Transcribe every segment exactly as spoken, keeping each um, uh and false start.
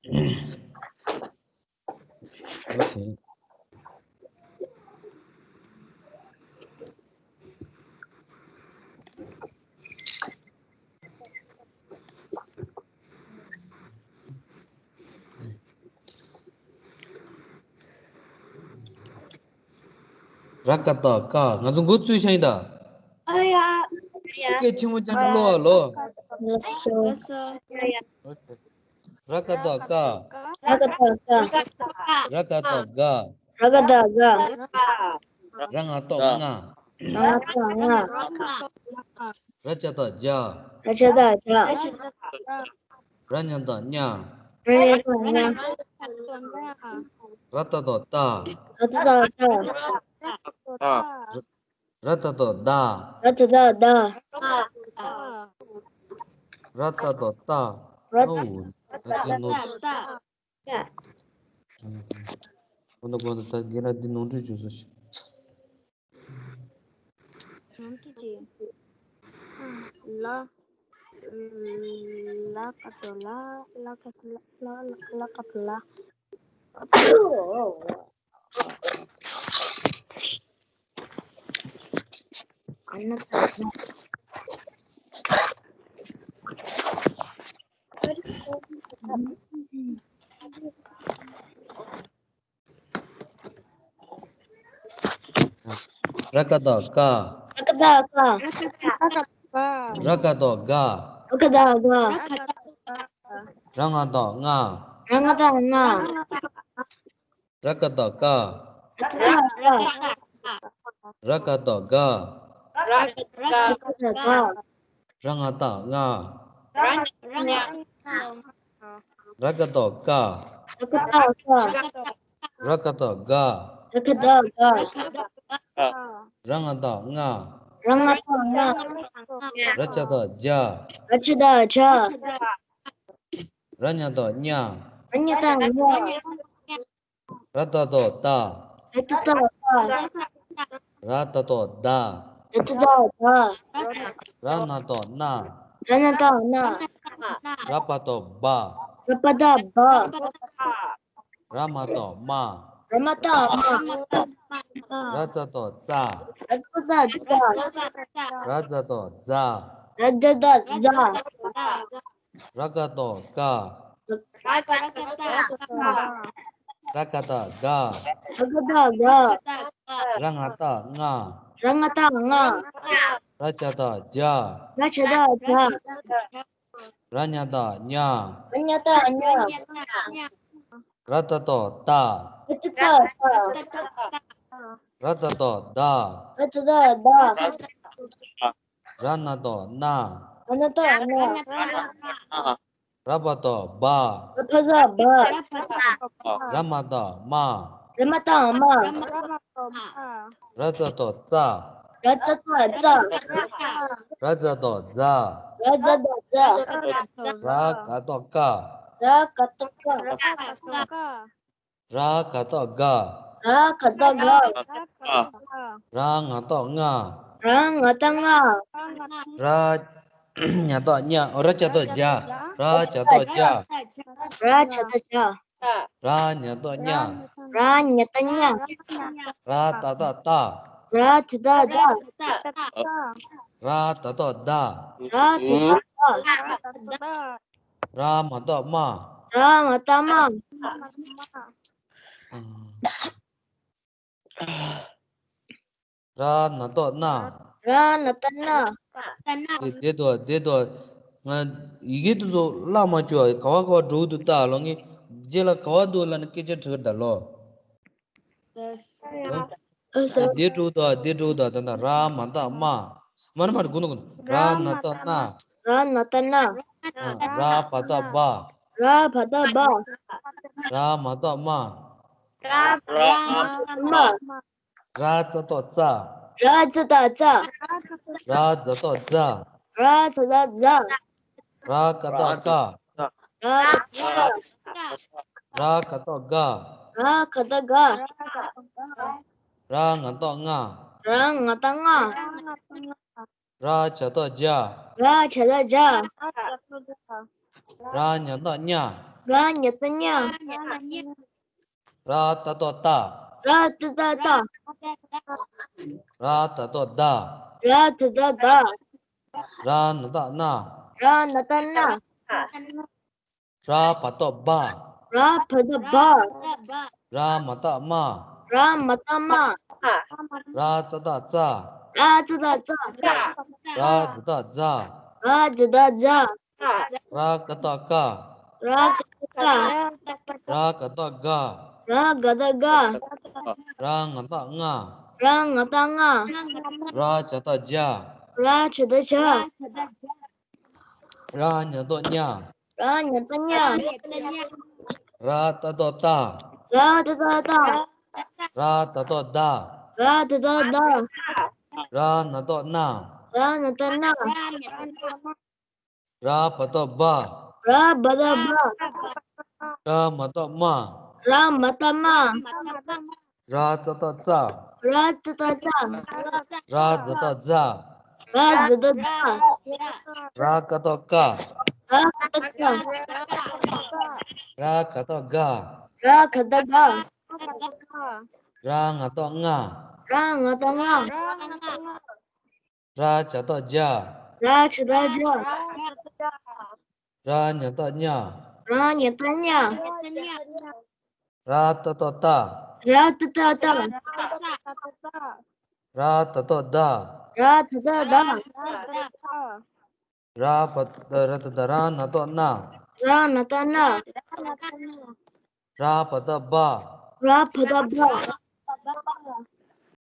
Okay. ར་ཀ་བཏགས་རྐ། ང་ཚོ་འགོ་བཙུགས་ཤིང་ད། ཨ་ཡ། ཨ་ཡ། སྐད་ཆེན་མོ་ཅན་ལོ་ཨ་ལོ། ལགས་སོ། ལགས་སོ། ཨ་ཡ། ར་ཀ་བཏགས་རྐ། ར་ཀ་བཏགས་རྐ། ར་ཀ་བཏགས་རྒ། ར་ཀ་བཏགས་རྒ། ར་ང་བཏགས་རྔ། ར་ང་བཏགས་རྔ། ར་ཅ་བཏགས་རྒྱ། ར་ཅ་བཏགས་རྒྱ། ར་ཉ་བཏགས་རྙ། ར་ཉ་བཏགས་རྙ། ར་ཏ་བཏགས་རྟ། ར་ཏ་བཏགས་རྟ། ར་ཏ་བཏགས་རྡ། ར་ཏ་བཏགས་རྡ། ར་ཏ་བཏགས་རྟ། ར་ཏ། ཨོ། ད་དེ་ནོར། ད། ཁོ་ན་ཁོ་ན་ད་རྒན་ལགས་འདི་ནོར་འཁྲུལ་བྱུང་སོང་ཞིག་ནོར་འཁྲུལ་ཅི། ལ། ལ་ཀ་བཏགས་ལ། ལ་ཀ་བཏགས་ལ། ལ་ལ་ལ་ཀ་བཏགས་ལ། ཨ་ན་ད་ན། ར་ཀ་བཏགས་རྐ། ར་ཀ་བཏགས་རྐ། ར་ཀ་བཏགས་རྒ། ར་ཀ་བཏགས་རྒ། ར་ང་བཏགས་རྔ། ར་ང་བཏགས་རྔ། ར་ཀ་བཏགས་རྐ། ར་ཀ་བཏགས་རྐ། ར་ཀ་བཏགས་རྒ། ར་ཀ་བཏགས་རྒ། ར་ང་བཏགས་རྔ། ར་ང་བཏགས་རྔ། ར་ཀ་བཏགས་རྐ། ར་ཀ་བཏགས་རྐ། ར་ཀ་བཏགས་རྒ། ར་ཀ་བཏགས་རྒ། ར་ང་བཏགས་རྔ། ར་ང་བཏགས་རྔ། ར་ཅ་བཏགས་རྒྱ། ར་ཅ་བཏགས་རྒྱ། ར་ཉ་བཏགས་རྙ། ར་ཉ་བཏགས་རྙ། ར་ཏ་བཏགས་རྟ། ར་ཏ་བཏགས་རྟ། ར་ཏ་བཏགས་རྡ། ར་ཏ་བཏགས་རྡ། ར་ན་བཏགས་རྣ། ར་ན་བཏགས་རྣ། ར་པ་བཏགས་རྦ། ར་པ་བཏགས་རྦ། ར་མ་བཏགས་རྨ། ར་མ་བཏགས་རྨ། ར་ཙ་བཏགས་རྩ། ར་ཙ་བཏགས་རྩ། ར་ཛ་བཏགས་རྫ། ར་ཛ་བཏགས་རྫ། ར་ཀ་བཏགས་རྐ། ར་ཀ་བཏགས་རྐ། ར་ཀ་བཏགས་རྒ། ར་ཀ་བཏགས་རྒ། ར་ང་བཏགས་རྔ། ར་ང་བཏགས་རྔ། ར་ཅ་བཏགས་རྒྱ། ར་ཅ་བཏགས་རྒྱ། ར་ཉ་བཏགས་རྙ། ར་ཉ་བཏགས་རྙ། ར་ཏ་བཏགས་རྟ། ར་ཏ་བཏགས་རྟ། ར་ཛ་བཏགས་རྫ། ར་ཛ་བཏགས་རྫ། ར་ན་བཏགས་རྣ། ར་ན་བཏགས་རྣ། ར་པ་བཏགས་རྦ། ར་པ་བཏགས་རྦ། ར་མ་བཏགས་རྨ། ར་མ་བཏགས་རྨ། ར་ཙ་བཏགས་རྩ། ར་ཙ་བཏགས་རྩ། ར་ཛ་བཏགས་རྫ། ར་ཛ་བཏགས་རྫ། ར་ག་བཏགས་རྐ། ར་ག་བཏགས་རྐ། ར་ག་བཏགས་རྒ། ར་ག་བཏགས་རྒ། ར་ང་བཏགས་རྔ། ར་ང་བཏགས་རྔ། ར་ཉ་བཏགས་རྙ། ར་ཅ་བཏགས་རྒྱ། ར་ཅ་བཏགས་རྒྱ། ར་ཅ་བཏགས་རྒྱ། ར་ཉ་བཏགས་རྙ། ར་ཉ་བཏགས་རྙ། ར་ཏ་བཏགས་རྟ། ར་ཏ་བཏགས་རྟ། ར་ད་བཏགས་རྡ། ར་ད་བཏགས་རྡ། ར་མ་བཏགས་རྨ། ར་མ་བཏགས་རྨ། ར་ན་བཏགས་རྣ། ར་ན་བཏགས་རྣ། དེ་བསྡད་དོ་བསྡད་དོ། ང་ཡི་གེ་དེ་ཚོ་བཀླགས་མ་བཅུག་ག་བ་ག་བ་འགྲོ་གི་འདུག་ལྟ་ལོ། ངས་རྗེས་ལ་ག་བ་འདུག་ལབ་ན་སྐད་ཆ་དྲི་གི་ད་ལོ། ཨ་ས། དེ་འགྲོ་གི་འདུག་དེ་འགྲོ་གི་འདུག་ད་ལྟ་ར་མ་བཏགས་རྨ། མ་ན་མ་ན་དགུ་ན་དགུ་ན། ར་ན་བཏགས་རྣ། ར་ན་བཏགས་རྣ། ར་བ་བཏགས་རྦ། ར་བ་བཏགས་རྦ། ར་མ་བཏགས་རྨ། ར་མ་བཏགས་རྨ། ར་ཙ་བཏགས་རྩ། ར་ཙ་བཏགས་རྩ། ར་ཛ་བཏགས་རྫ། ར་ཛ་བཏགས་རྫ། ར་ག་བཏགས་རྐ། ར་ག་བཏགས་རྐ། ར་ག་བཏགས་རྒ། ར་ག་བཏགས་རྒ། ར་ང་བཏགས་རྔ། ར་ང་བཏགས་རྔ། ར་ཇ་བཏགས་རྒྱ། ར་ཇ་བཏགས་རྒྱ། ར་ཉ་བཏགས་རྙ། ར་ཉ་བཏགས་རྙ། ར་ཏ་བཏགས་རྟ། ར་ཏ་བཏགས་རྟ། ར་ད་བཏགས་རྡ། ར་ད་བཏགས་རྡ། ར་ན་བཏགས་རྣ། ར་ན་བཏགས་རྣ། ར་བ་བཏགས་རྦ། ར་བ་བཏགས་རྦ། ར་མ་བཏགས་རྨ། ར་མ་བཏགས་རྨ། ར་ཙ་བཏགས་རྩ། ར་ཙ་བཏགས་རྩ། ར་ཛ་བཏགས་རྫ། ར་ཛ་བཏགས་རྫ། ར་ཀ་བཏགས་རྐ། ར་ཀ་བཏགས་རྐ། ར་ག་བཏགས་རྒ། ར་ག་བཏགས་རྒ། ར་ང་བཏགས་རྔ། ར་ང་བཏགས་རྔ། ར་ཇ་བཏགས་རྗ། ར་ཇ་བཏགས་རྗ། ར་ཉ་བཏགས་རྙ། ར་ཉ་བཏགས་རྙ། ར་ཏ་བཏགས་རྟ། ར་ཏ་བཏགས་རྟ། ར་ད་བཏགས་རྡ། ར་ད་བཏགས་རྡ། ར་ན་བཏགས་རྣ། ར་ན་བཏགས་རྣ། ར་བ་བཏགས་རྦ། ར་བ་བཏགས་རྦ། ར་མ་བཏགས་རྨ། ར་མ་བཏགས་རྨ། ར་ཙ་བཏགས་རྩ། ར་ཙ་བཏགས་རྩ། ར་ཛ་བཏགས་རྫ། ར་ཛ་བཏགས་རྫ། ར་ཀ་བཏགས་རྐ། ར་ག་བཏགས་རྐ། ར་ག་བཏགས་རྒ། ར་ག་བཏགས་རྒ། ར་ང་བཏགས་རྔ། ར་ང་བཏགས་རྔ། ར་ཇ་བཏགས་རྗ། ར་ཇ་བཏགས་རྗ། ར་ཉ་བཏགས་རྙ། ར་ཉ་བཏགས་རྙ། ར་ཏ་བཏགས་རྟ། ར་ཏ་བཏགས་རྟ། ར་ད་བཏགས་རྡ། ར་ད་བཏགས་རྡ། ར་བ་ར་ད་བཏགས་རྡ། ར་ན་བཏགས་རྣ། ར་ན་བཏགས་རྣ། ར་བ་བཏགས་རྦ། ར་བ་བཏགས་རྦ།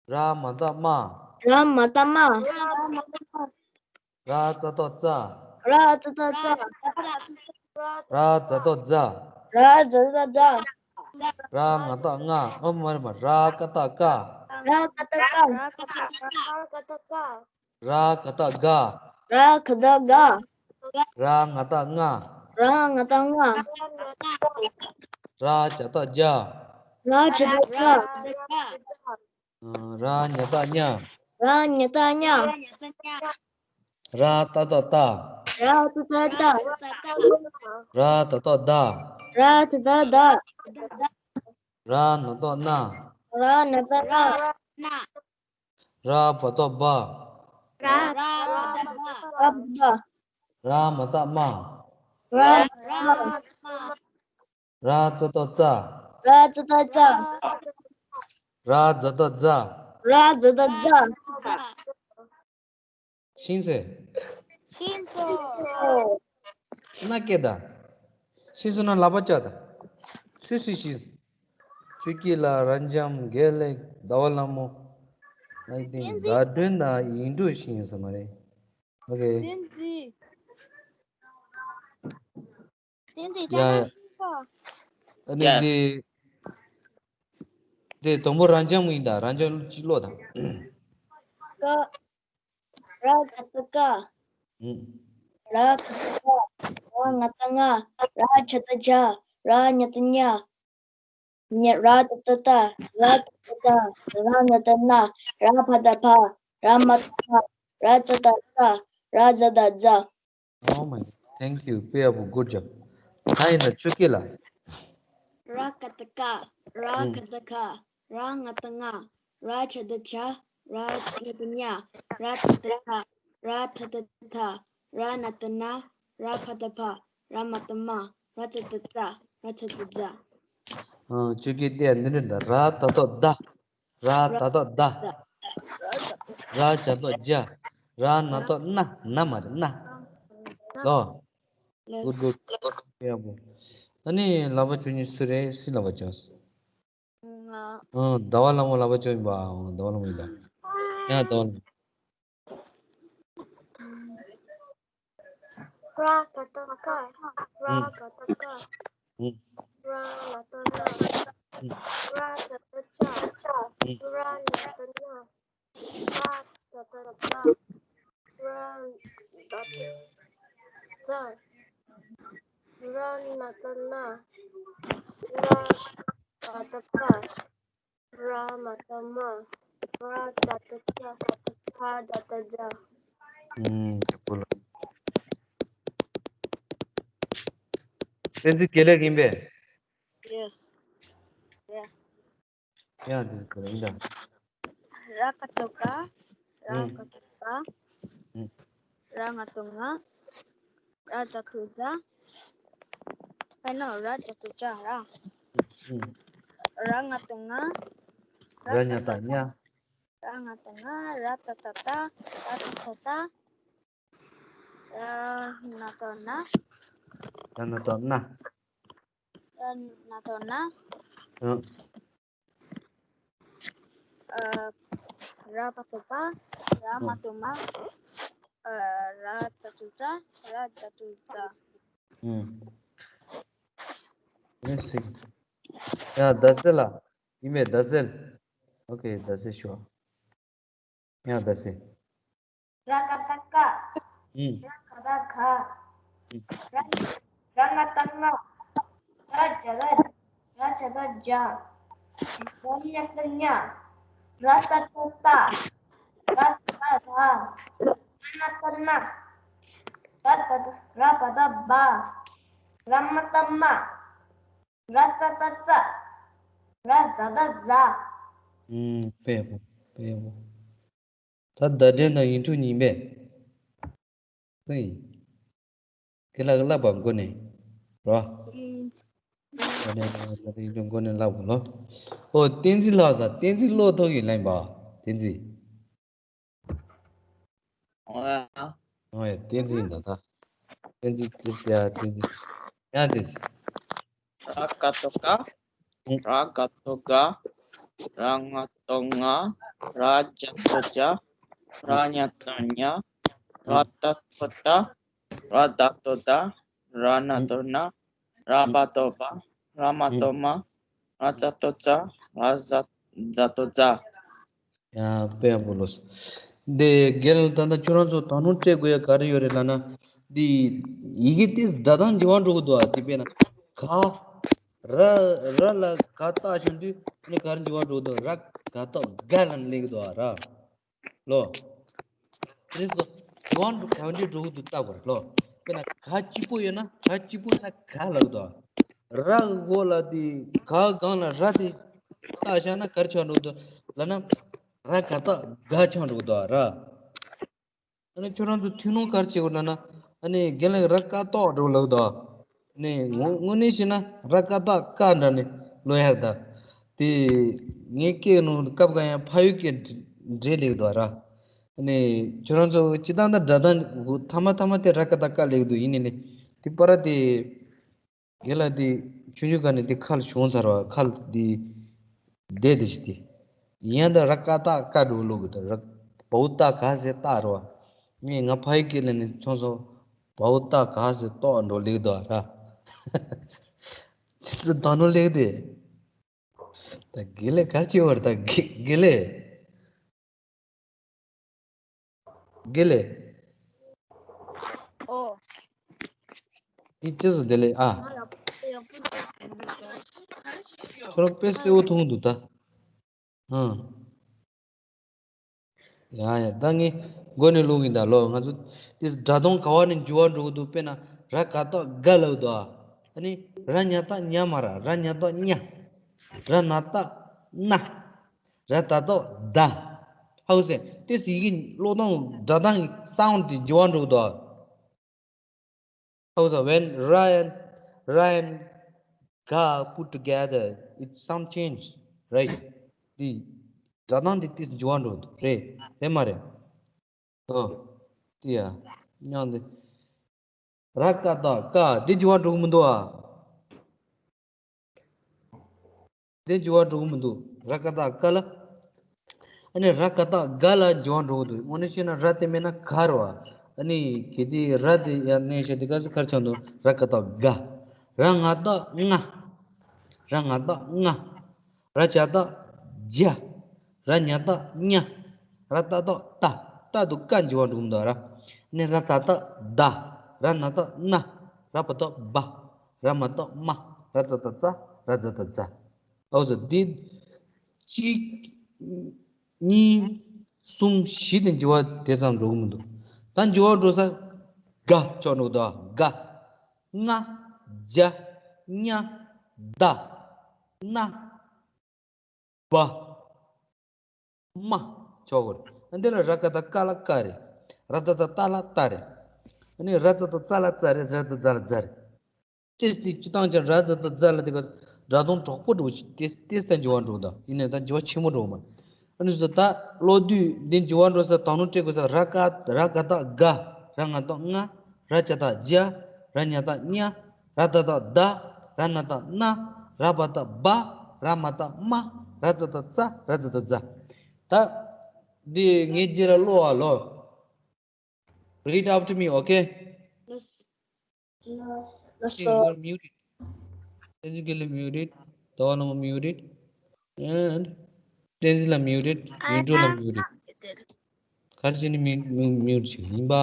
ར་མ་བཏགས་རྨ། ར་མ་བཏགས་རྨ། ར་ཙ་བཏགས་རྩ། ར་ཙ་བཏགས་རྩ། ར་ཛ་བཏགས་རྫ། ར་ཛ་བཏགས་རྫ། ར་ང་བཏགས་རྔ། ཨོ་མ་རེད་མ། ར་ཀ་བཏགས་རྐ། ར་ཀ་བཏགས་རྐ། ར་ག་བཏགས་རྒ། ར་ག་བཏགས་རྒ། ར་ང་བཏགས་རྔ། ར་ང་བཏགས་རྔ། ར་ཇ་བཏགས་རྗ། ར་ཇ་བཏགས་རྗ། ར་ཉ་བཏགས་རྙ། ར་ཉ་བཏགས་རྙ། ར་ཏ་བཏགས་རྟ། ར་ཏ་བཏགས་རྟ། ར་ད་བཏགས་རྡ། ར་ད་བཏགས་རྡ། ར་ན་བཏགས་རྣ། ར་ན་བཏགས་རྣ། ར་བ་བཏགས་རྦ། ར་བ་བཏགས་རྦ། ར་མ་བཏགས་རྨ། ར་མ་བཏགས་རྨ། ར་ཙ་བཏགས་རྩ། ར་ཙ་བཏགས་རྩ། ར་ཛ་བཏགས་རྫ། ར་ཛ་བཏགས་རྫ། ཤེས་སོང་། ཤེས་སོང་། ན་སྐད་ད། ཤེས་སོང་ན་ལག་པ་བཅག་ད། སུས་སུས་ཤེས་སོང་། ཆོས་སྐྱིད་ལགས། རབ་འབྱམས། དགེ་ལེགས། ཟླ་བ་ལྷ་མོ། I think བསྟན་འཛིན། ཟླ་སྒྲོན་དང་ཡིག་འབྲུ་ཤེས་ཡོང་ས་མ་རེད། ཨོ་ཁེ། བསྟན་འཛིན། བསྟན་འཛིན་ཡ་ཡ། ཨ་ནི་ཡེས། དེ་དེ་དང་པོ་རབ་འབྱམས་ཡིན་ད། རབ་འབྱམས་གཅིག་ཀློག་དང་། ཀ། ར་ག་བཏགས་རྐ། ཨུ། ར་ག་བཏགས་རྐ། ར་ང་བཏགས་རྔ། ར་ཇ་བཏགས་རྗ། ར་ཉ་བཏགས་རྙ། ཉ། ར་ད་བཏགས་རྡ། ར་ད་བཏགས་རྡ། ར་ན་བཏགས་རྣ། ར་བ་བཏགས་རྦ། ར་མ་བཏགས་རྨ། ར་ཙ་བཏགས་རྩ། ར་ཛ་བཏགས་རྫ། Oh my, thank you. དཔེ་ཡག་པོ། Good job. ད་ཡིན་ན་ཆོས་སྐྱིད་ལགས། ར་ག་བཏགས་རྐ། ར་ཨུ། ག་བཏགས་རྐ། ར་ང་བཏགས་རྔ། ར་ཇ་བཏགས་རྗ། ར་ཉ་བཏགས་རྙ། ར་ད་བཏགས་རྡ། ར་ད་བཏགས་རྡ། ར་ན་བཏགས་རྣ། ར་བ་བཏགས་རྦ། ར་མ་བཏགས་རྨ། ར་ཙ་བཏགས་རྩ། ར་ཛ་བཏགས་རྫ། ཨ། ཆོས་སྐྱིད་དེ་འདི་འདྲ་འདྲ། ར་ད་བཏགས་རྡ། ར་ད་བཏགས་རྡ། ར་ཇ་བཏགས་རྗ། ར་ན་བཏགས་རྣ། རྣ་མ་རེད། རྣ། ལོ། Good, good. ཡག་པོ། ཨ་ནི་ལག་པ་འཁྱོག་མཁན་སུ་རེད། སུས་ལག་པ་འཁྱོག་ང་། ཨ། ཟླ་བ་ལྷ་མོ་ལག་པ་འཁྱོག་ཡིན་པ། ཨ། ཟླ་བ་ལྷ་མོ་ཡིན་པ། ཡ། ཟླ་བ་ལྷ་མོ། ར་ག་བཏགས་རྐ། ར་ཨུ། ག་བཏགས་རྐ། ཨུ། ར་ན་བཏགས་རྣ། ཨུ། ར་ད་བཏགས་རྩ། ཨུ། ར་ཉ་བཏགས་རྙ། ར་ད་བཏགས་རྡ། ར་ད་བཏགས་རྡ། ར་ན་བཏགས་རྣ། ར་བ་བཏགས་རྦ། ར་མ་བཏགས་རྨ། ར་ཙ་བཏགས་རྩ། ར་ཛ་བཏགས་རྫ། ཨུམ། ཡག་པོ་ལ། བསྟན་འཛིན་དགེ་ལེགས་ཡིན་པས། Yes. Yeah. ཡང་དེ་ག་རེ་ཡིན་ད། ར་ག་བཏགས་རྒ། ར་ཨུམ། ག་བཏགས་རྒ། ཨུམ། ར་ང་བཏགས་རྔ། ར་ཛ་བཏགས་རྫ། ཨ་ནོ། ར་ཛ་བཏགས་རྫ་ར། ཨུམ། ར་ང་བཏགས་རྔ། ར་ཉ་བཏགས་རྙ། ར་ང་བཏགས་རྔ། ར་ཏ་བཏགས་རྟ། ར་ཏ་བཏགས་རྟ། ར་ན་བཏགས་རྣ། ར་ན་བཏགས་རྣ། ར་ན་བཏགས་རྣ། ཨ། ཨ། ར་བ་བཏགས་རྦ། ར་མ་ཨ། བཏགས་རྨ། ཨ། ར་ཛ་བཏགས་རྫ། ར་ཛ་བཏགས་རྫ། ཨུམ། ཡིན་སྲིད། ཡ། ཟླ་ཟེར་ལ། ཡིན་པས། ཟླ་ཟེར། ཨོ་ཁེ། ཟླ་ཟེར་ཞུ། ཡ། ཟླ་ཟེར། ར་ག་བཏགས་རྐ། ཨུམ། ར་ག་བཏགས་རྒ། ཨུམ། ར། ར་ང་བཏགས་རྔ། ར་ཛ་བཏགས། ར་ཛ་བཏགས་རྫ། ར་ཉ་བཏགས་རྙ། ར་ཏ་བཏགས་རྟ། ར་ཛ་བཏགས་རྫ། ར་ན་བཏགས་རྣ། ར་ད་བཏགས། ར་བ་བཏགས་རྦ། ར་མ་བཏགས་རྨ། ར་ཙ་བཏགས་རྩ། ར་ཛ་བཏགས་རྫ། ཨུམ། དཔེ་ཡག་པོ། དཔེ་ཡག་པོ། ད་བརྡ་འགྲེལ་དང་ཡིག་འབྲུ་གཉིས་པས། སུ་ཡིན། དགེ་ལགས་ཀྱིས་བཀླགས་པ་མགོ་ནས། རོ། ཨུམ། མགོ་ནས་བཀླགས་པ། ཡིག་འབྲུ་མགོ་ནས་བཀླགས་པ་ལོ། ཨོ། བསྟན་འཛིན་ལགས་ས། བསྟན་འཛིན་བློ་ཐོག་གིས་ལེན་པ། བསྟན་འཛིན། ཨོ་ཡ། ཨོ་ཡ། བསྟན་འཛིན་ད་ད། བསྟན་འཛིན་དེ་ཡ། བསྟན་འཛིན། ཡང་དེ། ར་ག་བཏགས་རྒ། ཨུ། ར་ག་བཏགས་རྒ། ར་ང་བཏགས་རྔ། ར་ཛ་བཏགས་རྫ། ར་ཉ་བཏགས་རྙ། ར་ཏ་བཏགས་རྟ། ར་ད་བཏགས་རྡ། ར་ན་བཏགས་རྣ། ར་བ་བཏགས་རྦ། ར་མ་བཏགས་རྨ། ར་ཙ་བཏགས་རྩ། ར་ཛ། ཛ་བཏགས་རྫ། ཡ། དཔེ་ཡག་པོ་ལོས། འདི་རྒན་ལགས། ད་ལྟ་ཁྱོད་རང་ཚོ་དོ་སྣང་སྤྲད་དགོས་ཡ་ག་རེ་ཡོད་རེད་ལབ་ན། འདི་ཡི་གེ་དེ་སྒྲ་གདངས་འགྱུར་བ་འགྲོ་གི་འདུག་ཨ། དེ་དཔེར་ན་ག། ར། ར་ལ་ག་བཏགས་བྱུང་དུས་ཨ་ནི་ག་རེ་འགྱུར་བ་འགྲོ་གི་འདུག། ར་ག་བཏགས་རྒ་ལབ་ནས་སླེབས་ཀྱི་འདུག་ཨ། ར། ལོ། རེད་སོ། འགྱུར་བ་འགྲོ། ག་འདྲ་འགྲོ་གི་འདུག་ལྟ་དགོས་རེད་ལོ། དཔེར་ན་ག་གཅིག་པོ་ཡོད་ན། ག་གཅིག་པོ་ཡོད་ན་ག་ལབ་ཀྱི་འདུག་ཨ། ར་གི་འོག་ལ་དེ་ག་སྒང་ལ་ར་དེ་བཏགས་བཞག་ན་ག་རེ་ཆགས་འགྲོ་གི་འདུག་ལབ་ན། ར་ག་བཏགས་རྒ་ཆགས་འགྲོ་གི་འདུག་ཨ། ར། ཨ་ནི་ཁྱོད་རང་ཚོ་ཐུགས་སྣང་ག་རེ་བྱེད་དགོས་ལབ་ན། ཨ་ནི་རྒན་ལགས་ར་ཀ་བཏགས་འགྲོ་ལབ་འདུག། ཨ་ནི་ངོ་དངོས་གནས་བྱས་ན་ར་ཀ་བཏགས་རྐ་འདྲ་ནི་ལོ་ཡར་ད། དེ་ངའི་སྐད་ནང་སྐབས་འགའ་ཡང་ཕ་ཡུལ་སྐད་འདྲ་སླེབས་འདུག་ར། ཨ་ནི་ཁྱོད་རང་ཚོ་སྤྱིར་བཏང་ད་སྒྲ་གདངས་ཐ་མ་ཐ་མ་དེ་ར་ཀ་བཏགས་རྐ་སླེབས་འདུག། ཡིན་ནའི་ནི་དེ་པར་དེ། རྒན་ལགས་འདི་ཆུང་ཆུང་སྒང་ནས་འདི་ཁ་ལ་བྱུང་ཚར་བ། ཁ་ལ་འདི་བསྡད་དེ་ཞིག་དེ། ཡིན་ཡང་ད་ར་ཀ་བཏགས་རྐ་འགྲོ་ལབ་གི་འདུག། ར། བའོ་ཏ་ག་ཟེར་བཏགས་རེད་བ། ངས་ང་ཕ་ཡུལ་སྐད་ལ་ནི་ཚོང་ཚོ་བའོ་ཏ་ག་ཟེར་བཏགས་འགྲོ་ལབ་གི་འདུག་ར། ཅི་ཙི་ད་ནོ་ལབ་གི་དེ། ད་དགེ་ལེགས་ག་རེ་བྱེད་པ་རེད། ད་དགེ་དགེ་ལེགས། དགེ་ལེགས། ཨོ། འདི་ཅི་ཟེར། དེ་ལས་ཨ། ང་ལ་ཡག་པོ་ཡག་པོ་ཅིག་ཁྱོད་རང་དཔེ་གསལ་པོ་མཐོང་འདུག་ད། ཧང་། ཡ་ཡ། ད་ངས་མགོ་ནས་ཀློག་གིན་ད་ལོ། ང་ཚོ་དེ་སྒྲ་གདངས་ག་བ་ནས་འགྱུར་བ་འགྲོ་གི་འདུག། དཔེར་ན་ར་ག་བཏགས་རྒ་ལབ་འདུག་ཨ། ཨ་ནི་ར་ཉ་བཏགས་རྙ་མ་ར། ར་ཉ་བཏགས་རྙ། ར་ན་བཏགས་རྣ། ར་ད་བཏགས་རྡ། ཧ་གོ་སོང་། དེ་ཡི་གེ་ཀློག་སྟངས་སྒྲ་གདངས་སའུན་ཌི་དེ་འགྱུར་བ་འགྲོ་གི་འདུག་ཨ། ཧ་གོ་སོང་། When ra and ra and ga put together, it sound change, right? དེ་སྒྲ་གདངས་དེ་དེ་འགྱུར་བ་འགྲོ་གི་འདུག། རེད་རེད་མ་རེད། ཨོ། དེ་ཡ། མཉམ་དུ། ར་ཀ་བཏགས་རྐ། འདི་འགྱུར་བ་འགྲོ་གི་མི་འདུག་ཨ། འདི་འགྱུར་བ་འགྲོ་གི་མི་འདུག། ར་ཀ་བཏགས་རྐ་ལ། ཨ་ནི་ར་ག་བཏགས་རྒ་ལ་འགྱུར་བ་འགྲོ་གི་འདུག། དངོས་གནས་བཤད་ན་ར་དེ་མེད་ན་ག་རེད་བ། ཨ་ནི་གལ་ཏེ་ར་དེ་ཡར་མནན་བྱས་དེ་ག་ས་ག་རེ་ཆགས་འདུག། ར་ག་བཏགས་རྒ། ར་ང་བཏགས་རྔ། ར་ང་བཏགས་རྔ། ར་ཇ་བཏགས་རྒྱ། ར་ཉ་བཏགས་རྙ། ར་ཏ་བཏགས་རྟ། རྟ་དང་རྐ་འགྱུར་བ་འགྲོ་གི་མི་འདུག་ར། ནི་ར་ད་བཏགས་རྡ། ར་ན་བཏགས་རྣ། ར་བ་བཏགས་རྦ། ར་མ་བཏགས་རྨ། ར་ཙ་བཏགས་རྩ། ར་ཛ་བཏགས་རྫ། ཨོ་ཙི། འདི་གཅིག་གཉིས་གསུམ་བཞི་དེ་འགྱུར་བ་དེ་ཙམ་འགྲོ་གི་མི་འདུག། ད་འགྱུར་བ་འགྲོ་ས། ག་ཆོག་འགྲོ་དོ། ག་ང་ཇ་ཉ་ད་ན་བ། མ། ཆོག་གོ་རེད། འདི་ལ་ར་ག་ད་ཀ་ལ་ཀ་རེད། ར་ད་ད་ཏ་ལ་ཏ་རེད། ཨ་ནི་ར་ཙ་ད་ཙ་ལ་ཙ་རེད། ཟ་ད་ཛ་ལ་ཛ་རེད། ཏེས་ཏེ་སྤྱི་བཏང་ཅན་ར་ཙ་ད་ཙ་ལ་དེ་ག་སྒྲ་གདངས་གྲོགས་པོ་འགྲོ་ཞིག་ཏེས་ཏེས་ད་འགྱུར་བ་འགྲོ་ད་ཡིན་ནས་ད་འགྱུར་བ་ཆེན་པོ་འགྲོ་མ། ཨ་ནི་ཟ་ད་བློ་དུས་འདི་འགྱུར་བ་འགྲོ་ས་དང་ནོ་སྤྲད་དགོས་ས། ར་ཀ་ར་ག་ད་ག་ར་ང་ད་ང་། ར་ཅ་ད་ཇ། ར་ཉ་ད་ཉ། ར་ད་ད་ད། ར་ན་ད་ན། ར་བ་ད་བ། ར་མ་ད་མ། ར་ཙ་ད་ཙ། ར་ཙ་ད་ཛ། ད་འདི་ངའི་རྗེས་ལ་ཀློག་ཨ་ལོ། Read after me, okay? Yes. Yes, sir. You're muted. Physically muted. Tawanama muted. And Tenzila muted. Yintula muted. གར་ཅི་ནི་མི་མི་མིའུ་ཅིག་ཡིན་པ།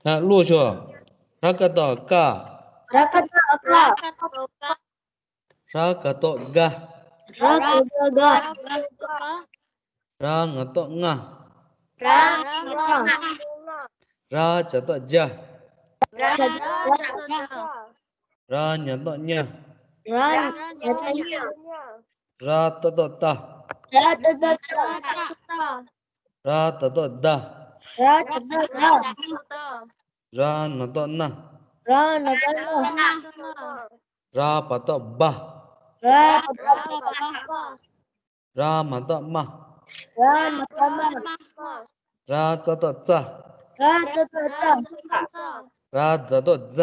ད་ཀློག་ཤོག་ར་ཀ་ཏོ་ཀ། ར་ཀ་ཏོ་ཀ། ར་ག་ཏོ་ག། ར་ག་ཏོ་ག། ར་ང་ཏོ་ང་། ར་ང་ཏོ་ང་། ར་ཇ་ཏོ་ཇ། ར་ཇ་ཏོ་ཇ། ར་ཉ་ཏོ་ཉ། ར་ཉ་ཏོ་ཉ། ར་ཏ་ཏོ་ཏ། ར་ཏ་ཏོ་ཏ། ར་ད་ཏོ་ད། ར་ད་ཏོ་ད། ར་ན་ཏོ་ན། ར་ན་ཏོ་ན། ར་བ་ཏོ་བ། ར་བ་ཏོ་བ། ར་མ་ཏོ་མ། ར་མ་ཏོ་མ། ར་ཙ་ཏོ་ཙ། ར་ཙ་ཏོ་ཙ། ར་ཛ་ཏོ་ཛ།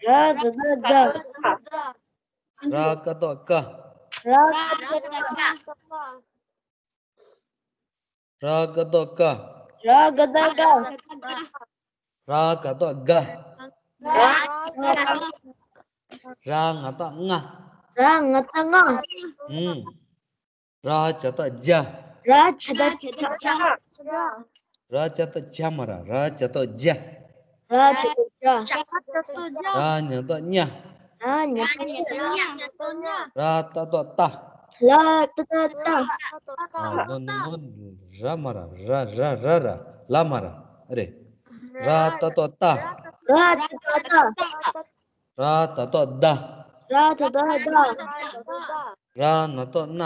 ར་ཛ་ཏོ་ཛ། ར་ཀ་ཏོ་ཀ། ར་ཀ་ཏོ་ཀ། ར་ག་ཏོ་ག། ར་ག་ཏོ་ག། ར་ག་ཏོ་ག། ར་ང་ཏོ་ང་། ར་ང་ཏོ་ང་། ཨུམ། ར་ཇ་ཏོ་ཇ། ར་ཇ་ཏོ་ཇ། ར་ཇ་ཏོ་ཇ་མ་ར། ར་ཇ་ཏོ་ཇ། ར་ཇ་ཏོ་ཇ། ར་ཉ་ཏོ་ཉ། ར་ཉ་ཏོ་ཉ། ར་ཏ་ཏོ་ཏ། ར་ཏ་ཏོ་ཏ། ཨ་ནོ་ནོ་ནོ། ར་མ་ར། ར་ར་ར་ར། ལ་མ་ར། རེད། ར་ཏ་ཏོ་ཏ། ར་ཏ་ཏོ་ཏ། ར་ད་ཏོ་ད། ར་ད་ཏོ་ད། ར་ན་ཏོ་ན།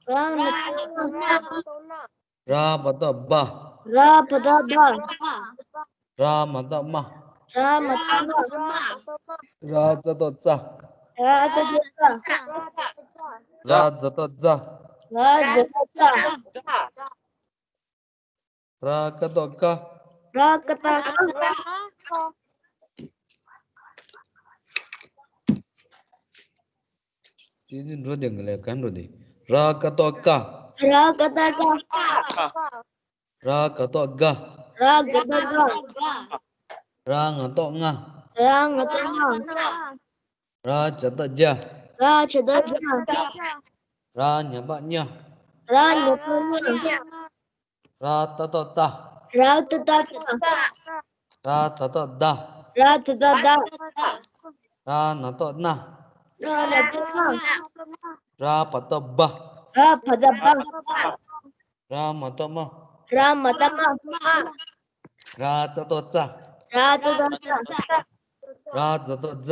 ར་ན་ཏོ་ན། ར་བ་ཏོ་བ། ར་བ་ཏོ་བ། ར་མ་ཏོ་མ། ར་མ་ཏོ་མ། ར་ཙ་ཏོ་ཙ། ར་ཙ་ཏོ་ཙ། ར་ཛ་ཏོ་ཛ། ར་ཛ་ཏོ་ཛ། ར་ཀ་ཏོ་ཀ། ར་ཀ་ཏོ་ཀ། ཅི་ཟིན་འགྲོ་དེ་ང་ལས་ག་འགྲོ་དེ། ར་ཀ་ཏོ་ཀ། ར་ཀ་ཏོ་ཀ། ར་ག་ཏོ་ག། ར་ག་ཏོ་ག། ར་ང་ཏོ་ང་། ར་ང་ཏོ་ང་། ར་ཇ་ཏོ་ཇ། ར་ཇ་ཏོ་ཇ། ར་ཉ་ཏོ་ཉ། ར་ཉ་ཏོ་ཉ། ར་ཏ་ཏོ་ཏ། ར་ཏ་ཏོ་ཏ། ར་ད་ཏོ་ད། ར་ད་ཏོ་ད། ར་ན་ཏོ་ན། ར་ན་ཏོ་ན། ར་བ་ཏོ་བ། ར་བ་ཏོ་བ། ར་མ་ཏོ་མ། ར་མ་ཏོ་མ། ར་ཙ་ཏོ་ཙ། ར་ཙ་ཏོ་ཙ། ར་ཛ་ཏོ་ཛ།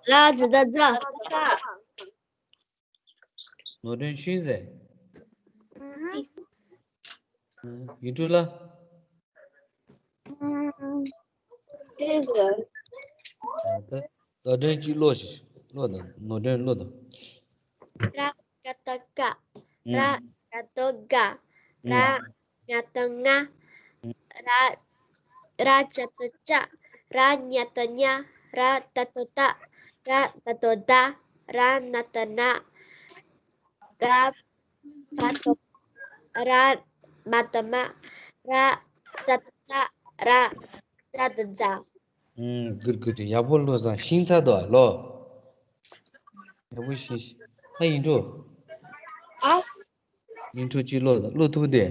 ར་ཛ་ཏོ་ཛ། ནོར་སྒྲོན་ཤུན་ཟེར། ཡིག་འབྲུ་ལ། ནོར་སྒྲོན་གཅིག་ཀློག་ཞིག་ཀློག་དང་ནོར་སྒྲོན་ཀློག་དང་། ར་ག་ཏོ་ཀ། ར་ག་ཏོ་ཀ། ར་ང་ཏོ་ང་། ར་ར་ཅ་ཏོ་ཅ། ར་ཉ་ཏོ་ཉ། ར་ད་ཏོ་ད། ར་ད་ཏོ་ད། ར་ན་ཏོ་ན། ར་བ་ཏོ། ར་མ་ཏོ་མ། ར་ཙ་ཏོ་ཙ། ར་ཛ་ཏོ་ཛ། ཨུམ། གུར་གུར་ཡག་པོ་ཀློག་སོང་། ཤིང་ཚ་དོ་ལོ། ཡག་པོ་ཤིང་ཤིང་། ཨ་ཡིན་འགྲོ། ཨ། ཡིན་འགྲོ་ཅི་ཀློག་ཀློག་ཐུབ་དེ།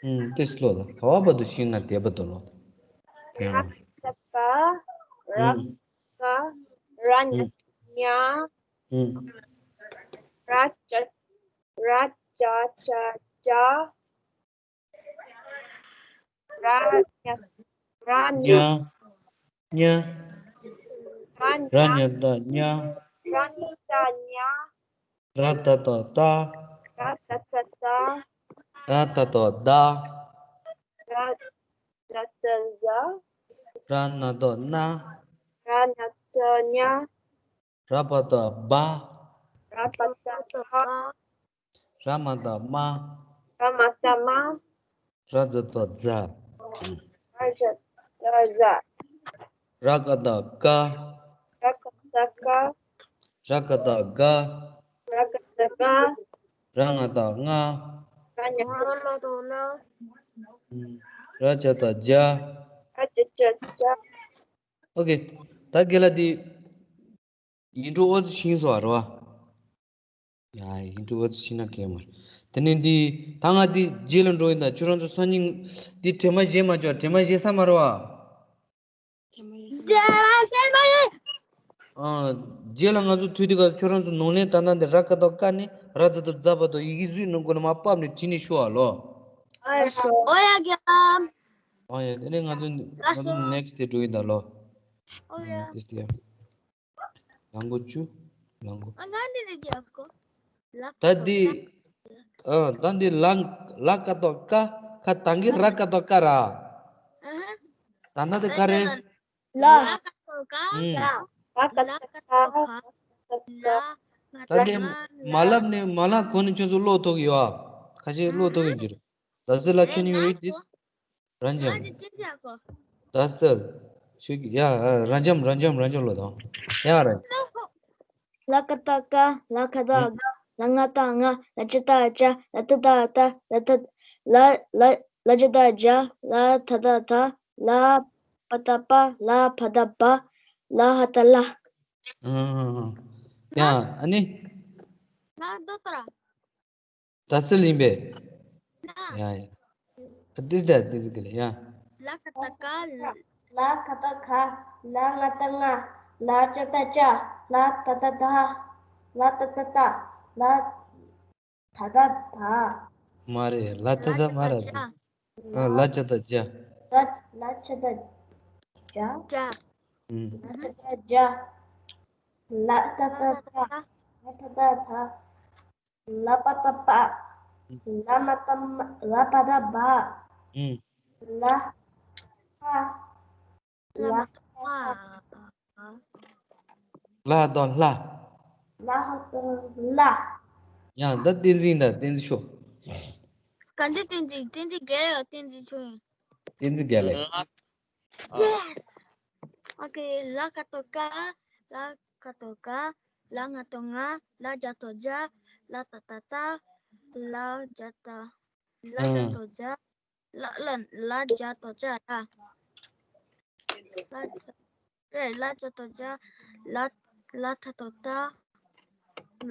ཨུམ། ཏེས་ཀློག་ད། ག་བ་བ་དུ་ཤིང་ན་དེ་བ་དུ་ལོ། ར་ཀ་ཏ། ར་ཀ། ར་ཉ་ཉ། ར་ཅ། ར་ཅ་ཅ་ཅ། ར་ཉ། ར་ཉ། ཉ། ཉ། ར་ཉ། ར་ཉ་ད་ཉ། ར་ཉ་ད་ཉ། ར་ད་ད་ད། ར་ད་ད་ད། ར་ད་ད་ད། ར་ད་ད་ད། ར་ན་ད་ན། ར་ན་ད་ན། ར་བ་ད་བ། ར་བ་ད་བ། ར་མ་ད་མ། ར་མ་ད་མ། ར་ཛ་ད་ཛ། ར་ཛ་ད་ཛ། ར་ཀ་ད་ཀ། ར་ཀ་ད་ཀ། ར་ཀ་ད་ག། ར་ཀ་ད་ག། ར་ང་ད་ང་། ར་ཉ་ད་ཉ། ར་ཅ་ད་ཇ། ར་ཅ་ད་ཇ། ཨོ་ཁེ། ད་རྒན་ལགས་འདི་ཡིག་འབྲུ་ཨོ་ཙི་ཤེས་སོང་བ་རེད་བ། ཡ། ཡིག་འབྲུ་ཨོ་ཙི་ཤེས་ན་གལ་མ་རེད། དེ་ནས་འདི་ད་ང་འདི་རྗེས་ལ་འགྲོ་ཡིན། ད་ཁྱོད་རང་ཚོ་སང་ཉིན་འདི་དྲན་པ་བརྗེད་མ་བྱོས། དྲན་པ་བརྗེད་ས་མ་རེད་བ། རྗེས་ལ་ང་ཚོ་ཐུག་དུས་སྐབས་ཁྱོད་རང་ཚོ་ནོར་ལན་ད་ལྟ་འདི་ར་ཀ་ཏོ་ཀ་ནས་ར་ཛ་ཏ་ཛ་བར་དུ་ཡི་གེ་གཟུགས་ནང་ཁོ་ན་མར་ཕབ་ནས་བྲིས་ནས་ཤོག་ཨ་ལོ། ཨོ་ཡ་རྒན་ལགས། ཨོ་ཡ། དེ་ནས་ང་ཚོ་ང་ཚོ་ནེག་སི་དེ་འགྲོ་གི་ཡིན་ད་ལོ། ཨོ་ཡ། ཨ། དེ་ཡ། ལང་གོ་བཅུ། ལང་གོ། ཨ། ང་འདི་རེད་ཀྱི་ཨ་ཁོ། ལ་ད་འདི། ཨ། ད་འདི་ལ་ལ་ཀ་ཏོ་ཀ། ཁ་ཏང་གི་ར་ཀ་ཏོ་ཀ་ར། ཨ་ཧ། ད་ན་དེ་ཀ་རེད། ལ། ལ་ཀ་ཏོ་ཀ། ཨུམ། ལ་ཀ་ཏོ་ཀ། ལ། ད་འདི་མ་ལབ་ནས་མ་ལབ་གོང་ནས་ཁྱོད་ཚོ་བློ་ཐོག་གི་ཡོད་ཨ། ཁ་ཤས་བློ་ཐོག་གི་འགྱུར། ད་སི་ལ། Can you read this? ར་འཇམ། ད་སི་ལ། ཤུགས་ཀྱིས། ཡ། ར་འཇམ། ར་འཇམ། ར་འཇམ་ལོ་དང་། ཡ། ར་འཇམ། ལ་ཀ་ཏ་ཀ། ལ་ཁ་ཏ་ག། ལ་ང་ཏ་ང་། ལ་ཅ་ཏ་ཅ། ལ་ཏ་ཏ་ཏ། ལ་ཏ། ལ། ལ་ཇ་ཏ་ཇ། ལ་ཐ་ཏ་ཐ། ལ་པ་ཏ་པ། ལ་ཕ་ཏ་ཕ། ལ་ཧ་ཏ་ལ། ཨ། ཡ། ཨ་ནི། ང་ལྡོག་ཏོ་ར། ད་སི་ལ་ཡིན་པས། ཡ་ཡ། ཨ། ཏི་ཟི་ད་ཏི་ཟི་གི་ལ་ཡ། ལ་ཀ་ཏ་ཀ། ལ་ཀ་ཏ་ཀ། ལ་ང་ཏ་ང་། ལ་ཅ་ཏ་ཅ། ལ་ཏ་ཏ་ཏ། ལ་ཏ་ཏ་ཏ། ལ་ད་ད་ད། མ་རེད། ལ་ད་ད་མ་རེད། ཨ། ལ་ཅ་ཏ་ཅ། ལ། ལ་ཅ་ཏ་ཅ། ཨུམ། ལ་ཅ་ཏ་ཅ། ལ་ཏ་ཏ་ཏ། ལ་ཏ་ཏ་ཏ། ལ་པ་ཏ་པ། ལ་མ་ཏ་མ། ལ་པ་ཏ་པ། ཨུམ། ལ། ཧ། ལ། ལ་དང་ལྷ། ལ་དང་ལྷ། ཡང་ད་བསྟན་འཛིན་དང་བསྟན་འཛིན་ཤོག་ག་འདི་བསྟན་འཛིན། བསྟན་འཛིན་རྒན་ཡོད། བསྟན་འཛིན་ཆུང་། བསྟན་འཛིན་རྒན་ལགས། Yes. Okay. ལ་ཀ་ཏོ་ཀ། ལ་ཁ་ཏོ་ཀ། ལ་ང་ཏོ་ང་། ལ་ཇ་ཏོ་ཇ། ལ་ཏ་ཏ་ཏ། ལ་ཇ་ཏ། ལ་ཇ་ཏོ་ཇ། ལ་ལ་ལ་ཇ་ཏོ་ཇ་ལ། ལ་ཇ། རེད། ལ་ཇ་ཏོ་ཇ། ལ། ལ་ཐ་ཏོ་ཏ།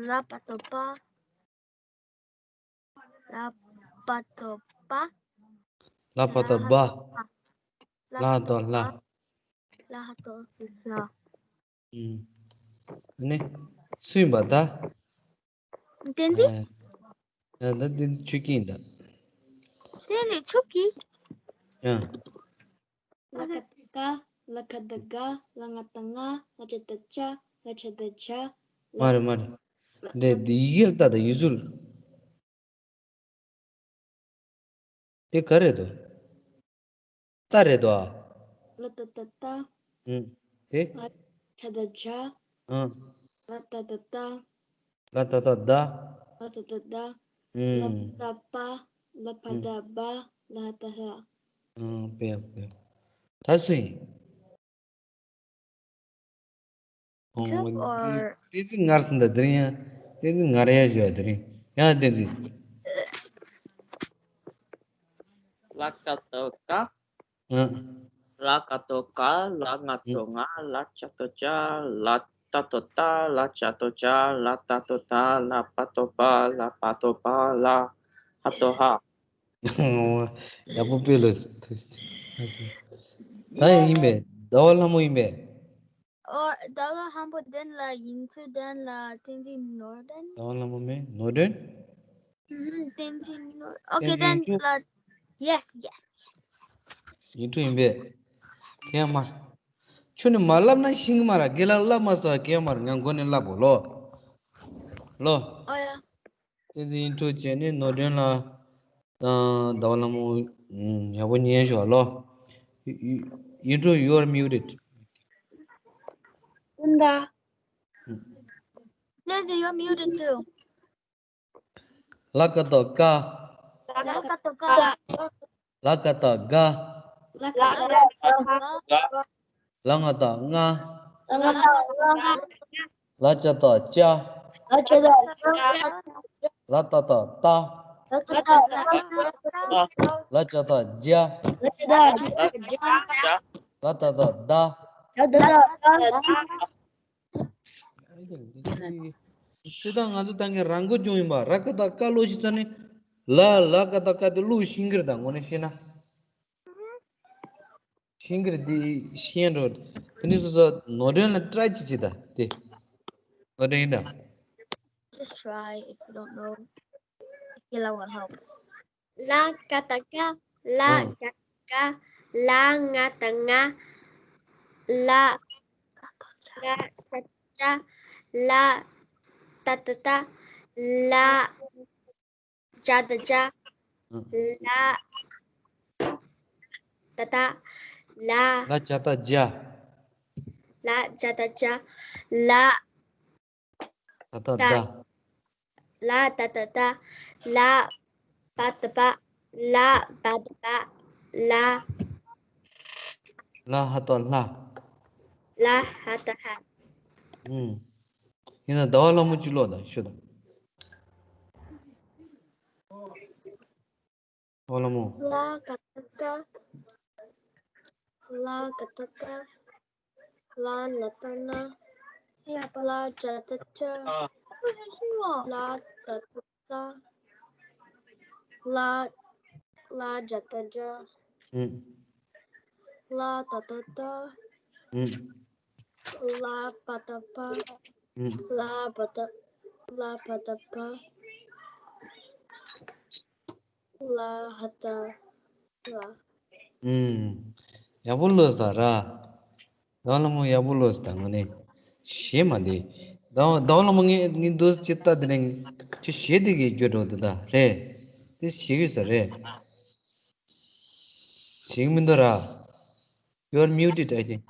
ལ་པ་ཏོ་པ། ལ་པ་ཏོ་པ། ལ་པ་ཏོ་པ། ལ་ཏོ་ལ། ལ་ཧ་ཏོ་ལ། ཨུམ། ནི། སུ་ཡིན་པ་ད། བསྟན་འཛིན། ཨ། ད་ད་བསྟན་འཛིན་ཆོས་སྐྱིད་ཡིན་ད། བསྟན་འཛིན་ཆོས་སྐྱིད། ཡ། ལ་ཀ་ཏ་ཀ། ལ་ཁ་ཏ་ག། ལ་ང་ཏ་ང་། ལ་ཅ་ཏ་ཅ། ལ་ཆ་ཏ་ཆ། མ་རེད་མ་རེད། འདི་འདི་ཡི་གེ་ལ་ལྟ་དང་། ཡིག་གཟུགས། དེ་ག་རེད་དོ། ཏ་རེད་དོ། ལ་ཏ་ཏ་ཏ། ཨུམ། དེ། ལ་ཆ་ཏ་ཆ། ཨ། ལ་ཏ་ཏ་ཏ། ལ་ཏ་ཏ་ཏ། ལ་ཏ་ཏ་ཏ། ཨུམ། ལ་པ་ཏ་པ། ལ་ཕ་ཏ་ཕ། ལ་ཧ་ཏ་ཧ། ཨུམ། དཔེ་ཡག་དཔེ་ཡག་ད་སུ་ཡིན། ཨོ། Chuck or བསྟན་འཛིན་ངར་ཟིན་ད་དེ་རིང་ཡ། བསྟན་འཛིན་ངར་ཡ་ཞུ་བ་དེ་རིང་ཡ། བསྟན་འཛིན། ལ་ཀ་ཏོ་ཀ། ཨ། ལ་ཀ་ཏོ་ཀ། ལ་ང་ཏོ་ང་། ལ་ཅ་ཏོ་ཅ། ལ་ཏ་ཏོ་ཏ། ལ་ཅ་ཏོ་ཅ། ལ་ཏ་ཏོ་ཏ། ལ་པ་ཏོ་པ། ལ་ཕ་ཏོ་ཕ། ལ་ཧ་ཏོ་ཧ། ཡག་པོ་དཔེ་ལོས། ད་ཡིན་པས། ཟླ་བ་ལྷ་མོ་ཡིན་པས། ཨོ། ཟླ་བ་ལྷ་མོ་དེ་ལ་ཡིན་ཚུལ་དེ་ལ་བསྟན་འཛིན་ནོར་ལྡན། ཟླ་བ་ལྷ་མོ་མེད། ནོར་ལྡན། ཨུམ། བསྟན་འཛིན་ནོར། Okay, བསྟན་འཛིན་then ལ། Yes, yes, yes, yes. ཡིག་འབྲུ་ཡིན་པས། གལ་མ། ཁྱོད་ནི་མ་ལབ་ན་ཤེས་གི་མ་ར། རྒན་ལགས་ལབ་མ་སོང་། གལ་མ་ར། ང་མགོ་ནས་ལབ་བོ་ལོ། ལོ། ཨོ་ཡ། དེ་ཚེ་ཡིག་འབྲུ་བྱས་ནས་ནོར་སྒྲོན་ལ། ཨ། ཟླ་བ་ལྷ་མོ། ཡག་པོ་ཉན་ཤོག་ལོ། ཡིག་འབྲུ། You are muted. ཀུན་དགའ། Lizzy, you're muted too. ལ་ཀ་བཏགས་ཀ། ལ་ཀ་བཏགས་ཀ། ལ་ག་བཏགས་ག། ལ་ག་བཏགས་ག། ལ་ང་བཏགས་ང་། ལ་ང་བཏགས་ང་། ལ་ཇ་བཏགས་ལྕ། ལ་ཇ་བཏགས་ལྕ། ལ་ཏ་བཏགས་ལྟ། ལ་ཏ་བཏགས་ལྟ། ལ་ཇ་བཏགས་ལྗ། ལ་ཇ་བཏགས་ལྗ། ལ་ད་བཏགས་ལྡ། ལ་ད་བཏགས་ལྡ། སྤྱིར་བཏང་ང་ཚོ་ད་གིན་རང་མགོ་སྐྱོང་ཡིན་པ། ར་ག་བཏགས་རྐ་ཀློག་ཤེས་ཙང་ནི། ལ། ལ་ག་བཏགས་ཀ་དེ་ཀློག་ཤེས་ཀྱི་རེད། ད་དངོས་གནས་བཤད་ན་ཤེས་ཀྱི་རེད། དེ་ཤེས་འགྲོ། དེ་ནི་སོ་སོ་ནོར་སྒྲོན་ལ་ཊ་རའི་བྱེད་ཅིག་ད་དེ། ནོར་སྒྲོན་ཡིན་ད། Just try if you don't know. If you love will help. ལ་ག་བཏགས་ཀ། ལ་ཨང་། ག་བཏགས་ཀ། ལ་ང་བཏགས་ང་། ལ། ལ་ཇ་བཏགས་ལྗ། ལ་ད་བཏགས་ལྡ། ལ་ཇ་བཏགས་ལྗ། ཨང་། ལ་ད་བཏགས་ལ། ལ་ཇ་བཏགས་ལྗ། ལ་ཇ་བཏགས་ལྗ། ལ། ད་བཏགས་ལྡ། ལྡ། ལ་ད་བཏགས་ལྡ། ལ་བ་བཏགས་བ། ལ་བ་བཏགས་བ། ལ། ལ་ཧ་བཏགས་ལྷ། ལ་ཧ་བཏགས་ལྷ། ཨུམ། ཡིན་ན་ཟླ་བ་ལྷ་མོ་གཅིག་ཀློག་དང་ཤོད་དང་། ཟླ་བ་ལྷ་མོ། ལ་ག་བཏགས་ལྐ། ལ་ག་བཏགས་ལྐ། ལ་ན་བཏགས་ལྔ། ལ་ཇ་བཏགས་ལྗ། ལ་ད་བཏགས་ལྡ། ལ། ལ་ཇ་བཏགས་ལྗ། ཨུམ། ལ་ད་བཏགས་ལྡ། ཨུམ། ལ་བ་བཏགས་བ། ཨུམ། ལ་བ་བཏགས། ལ་བ་བཏགས་བ། ལ་ཧ་བཏགས་ལྷ། ཨུམ། ཡག་པོ་ཀློག་ས་ར། ཟླ་བ་ལྷ་མོ་ཡག་པོ་ཀློག་ས། ད་དངོས་གནས་གཞས་མ་འདི། ཟླ་བ་ཟླ་བ་ལྷ་མོ། ངས་ངས་འདུག་སེ་ཅིག་ལྟ། དེ་ནས་ཁྱོད་གཞས་དེ་གས་འགྱུར་འགྲོ་འདུག་ད་རེད། དེ་གཞས་ཡོད་ས་རེད། གཞས་མི་འདུག་ར། You are muted, I think.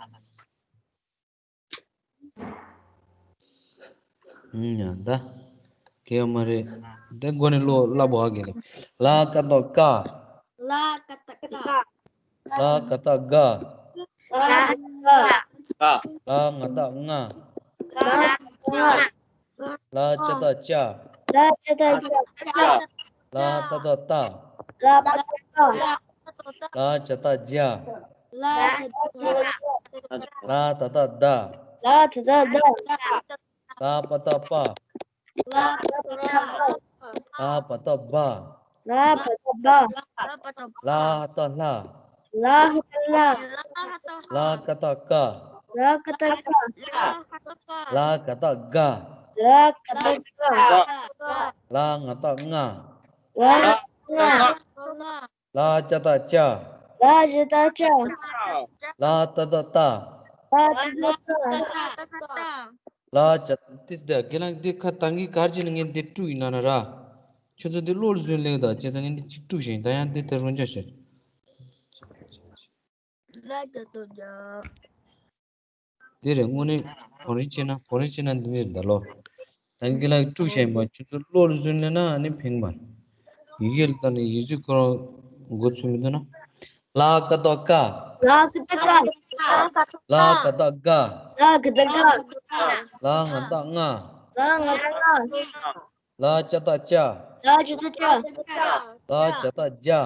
ཨུམ། ཡ་ད། གལ་ཡོད་མ་རེད། དེ་མགོ་ནས་ཀློག་སླ་པོ་ཧ་གི་ལེ། ལ་ག་བཏགས་ལྐ། ལ་ག་བཏགས་ལྐ། ལ་ག་བཏགས་ལྐ། ལ་ག་བཏགས་ལྐ། ལ་ང་བཏགས་ང་། ལ་ང་བཏགས་ང་། ལ་ཇ་བཏགས་ལྗ། ལ་ཇ་བཏགས་ལྗ། ལ་ད་བཏགས་ལྡ། ལ་ད་བཏགས་ལྡ། ལ་ཇ་བཏགས་ལྗ། ལ་ཇ་བཏགས་ལྗ། ལ་ད་བཏགས་ལྡ། ལ་ད་བཏགས་ལྡ། ལ་བ་བཏགས་ལྦ། ལ་བ་བཏགས་ལྦ། ལ་བ་བཏགས་ལྦ། ལ་བ་བཏགས་ལྦ། ལ་ཧ་བཏགས་ལྷ། ལ་ཧ་བཏགས་ལྷ། ལ་ག་བཏགས་ལྐ། ལ་ག་བཏགས་ལྐ། ལ་ག་བཏགས་ལྐ། ལ་ག་བཏགས་ལྐ། ལ་ང་བཏགས་ང་། ལ་ང་བཏགས་ང་། ལ་ཇ་བཏགས་ལྗ། ལ་ཇ་བཏགས་ལྗ། ལ་ད་བཏགས་ལྡ། ལ་ད་བཏགས་ལྡ། ལ་ཇ། དེ་ད་གི་ལ་འདི་ཁ་ཏང་གི་གར་གྱི་ནི་ངས་འདི་དཀྲུག་ཡིན་ན་ན་ར། ཁྱོད་ཚོ་འདི་བློར་བཟུང་ལེགས་ད། ཁྱེད་ཚོ་ངས་འདི་གཅིག་དཀྲུག་བཞིན་ད་ཡང་འདི་ད་རུང་ཅག་བྱེད། ལ་ཇ་བཏགས་ལྗ། དེ་རེད། དངོས་གནས་བོ་རིན་བྱས་ན། བོ་རིན་བྱས་ན་འདི་ནི་རེད་ད་ལོ། ད་གི་ལ་དཀྲུག་བཞིན་པ་ཁྱོད་ཚོ་བློར་བཟུང་ལེགས་ན་ཨ་ནི་ཕན་མ་རེད། ཡི་གེ་ལ་ལྟ་ནས་ཡིག་གཟུགས་ཁོ་རང་མགོ་ཚོས་མི་འདུག་ན། ལ་ག་བཏགས་ལྐ། ལ་ག་བཏགས་ལྐ། ལ་ག་བཏགས་ལྐ། ལ་ག་བཏགས་ལྐ། ལ་ང་བཏགས་ང་། ལ་ང་བཏགས་ང་། ལ་ཇ་བཏགས་ལྕ། ལ་ཇ་བཏགས་ལྕ། ལ་ཇ་བཏགས་ལྗ།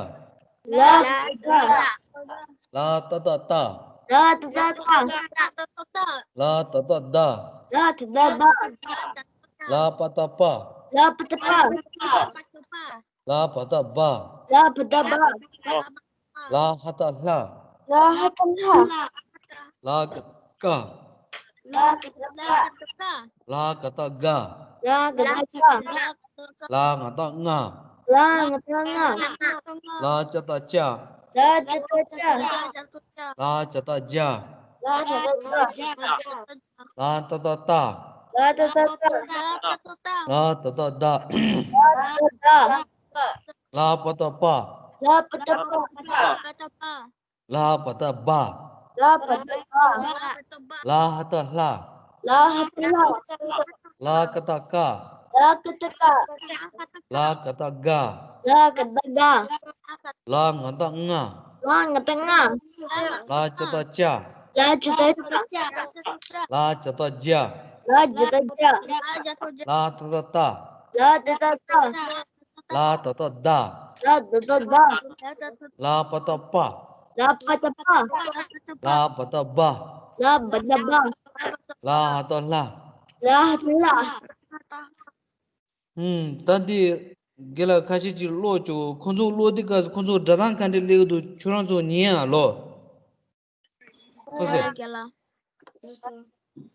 ལ་ཇ་བཏགས་ལྗ། ལ་ཏ་བཏགས་ལྟ། ལ་ཏ་བཏགས་ལྟ། ལ་ད་བཏགས་ལྡ། ལ་ད་བཏགས་ལྡ། ལ་པ་བཏགས་ལྤ། ལ་པ་བཏགས་ལྤ། ལ་བ་བཏགས་ལྦ། ལ་བ་བཏགས་ལྦ། ལ་ཧ་བཏགས་ལྷ། ལ་ཧ་བཏགས་ལྷ། ལ་ག་བཏགས་ལྐ། ལ་ག་བཏགས་ལྐ། ལ་ག་བཏགས་ལྒ། ལ་ག་བཏགས་ལྒ། ལ་ང་བཏགས་ལྔ། ལ་ང་བཏགས་ལྔ། ལ་ཇ་བཏགས་ལྕགས། ལ་ཇ་བཏགས་ལྕགས། ལ་ཇ་བཏགས་ལྗགས། ལ་ཇ་བཏགས་ལྗགས། ལ་ཏ་བཏགས་ལྟ། ལ་ཏ་བཏགས་ལྟ། ལ་ཏ་བཏགས་ལྡ། ལ་ཏ་བཏགས་ལྡ། ལ་པ་བཏགས་པ། ལ་པ་བཏགས་པ། ལ་བ་བཏགས་སྦ། ལ་བ་བཏགས་སྦ། ལ་ཧ་བཏགས་ལྷ། ལ་ཧ་བཏགས་ལྷ། ལ་ཀ་བཏགས་ཀ། ལ་ཀ་བཏགས་ཀ། ལ་ག་བཏགས་ག། ལ་ག་བཏགས་ག། ལ་ང་བཏགས་ལྔ། ལ་ང་བཏགས་ལྔ། ལ་ཇ་བཏགས་ལྕགས། ལ་ཇ་བཏགས་ལྕགས། ལ་ཇ་བཏགས་ལྗགས། ལ་ཇ་བཏགས་ལྗགས། ལ་ཏ་བཏགས་ལྟ། ལ་ཏ་བཏགས་ལྟ། ལ་ཏ་བཏགས་ལྡ། ལ་ཏ་བཏགས་ལྡ། ལ་པ་བཏགས་པ། ལ་པ་བཏགས་པ། ལ་བ་བཏགས་སྦ། ལ་བ་བཏགས་སྦ། ལ་ཧ་བཏགས་ལྷ། ལ་ཧ་བཏགས་ལྷ། ཧུམ། ད་འདི་དགེ་ལགས་ཁ་ཤས་ཅིག་ཀློག་བཅུག་ཁོང་ཚོ་ཀློག་དུས་སྐབས་སུ་ཁོང་ཚོ་སྒྲ་གདངས་ག་འདྲ་སླེབས་ཀྱི་འདུག་ཁྱོད་རང་ཚོ་ཉན་ཡ་ལོ། ཨོ་ཁེ། རྒན་ལགས།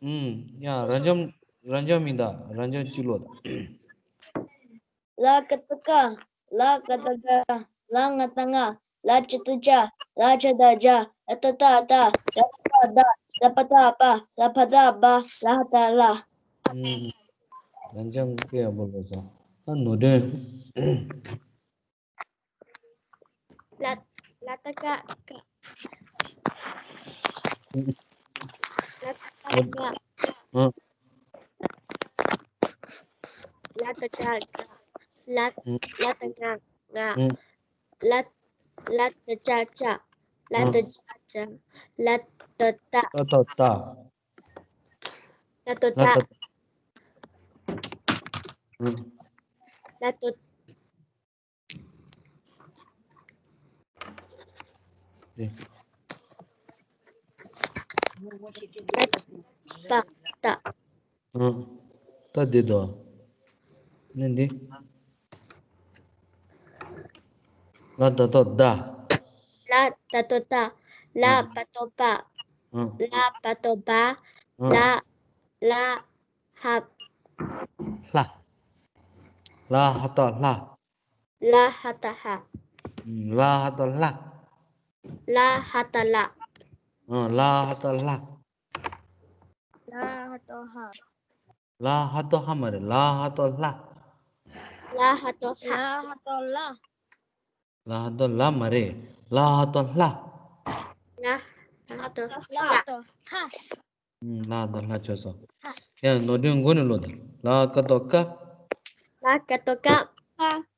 ཨུམ། ཡ། རབ་འབྱམས། རབ་འབྱམས་མིན་ད། རབ་འབྱམས་གཅིག་ཀློག་དང་། ལ་ག་བཏགས་ལྐ། ལ་ག་བཏགས་ལྐ། ལ་ང་བཏགས་ལྔ། ལ་ཇ་བཏགས་ལྕགས། ལ་ཇ་བཏགས་ལྗགས། ལ་ཏ་བཏགས་ལྟ། ལ་པ་བཏགས་པ། ལ་བ་བཏགས་པ། ལ་བ་བཏགས་སྦ། ལ་ཧ་བཏགས་ལྷ། ཨུམ། རབ་འབྱམས་དཔེ་ཡག་པོ་ཀློག་སོང་། ཨ། ནོར་སྒྲོན། ལ། ལ་ཏ་ཀ་ཀ། ལ་ཏ་ཀ་ཀ། ཨ། ལ་ཏ་ཀ་ཀ། ལ། ཨ། ལ་ཏ་ང་ང་། ཨ། ལ། ལ་ཏ་ཅ་ལྕགས། ལ་ཏ་ཅ་ལྕགས། ལ་ཏ་ལྟ། ལ་ཏ་ལྟ། ལ་ཏ་ལྟ། ལ་ཏ། ཨ། ལ་ཏ། ལ་ཏ་ལྟ། ཨ། ད་འདི་དོ། ནི་འདི། ལ་ཏ་བཏགས་ལྡ། ལ་ཏ་བཏགས་ལྟ། ལ་བ་བཏགས་ལྦ། ཨ། ལ་བ་བཏགས་ལྦ། ཨ། ལ། ལ། ཧ། ལྷ། ལ་ཧ་བཏགས་ལྷ། ལ་ཧ་བཏགས་ལྷ། ཨུམ། ལ་ཧ་བཏགས་ལྷ། ལ་ཧ་བཏགས་ལྷ། ཨ། ལ་ཧ་བཏགས་ལྷ། ལ་ཧ་བཏགས་ལྷ། ལ་ཧ་བཏགས་ཧ་མ་རེད། ལ་ཧ་བཏགས་ལྷ། ལ་ཧ་བཏགས་ལྷ། ལ་ཧ་བཏགས་ལྷ། ལ་ཧ་བཏགས་ལྷ་མ་རེད། ལ་ཧ་བཏགས་ལྷ། ལ་ཧ་བཏགས་ལྷ། ལ་ཧ་བཏགས་ལྷ། ཨུམ། ལ་དང་ལྷ་ཆོད་སོང་། ཡང་ནོར་སྒྲོན་མགོ་ནས་ཀློག་དང་། ལ་ཀ་བཏགས་ལྐ། ལ་ཀ་བཏགས་ལྐ།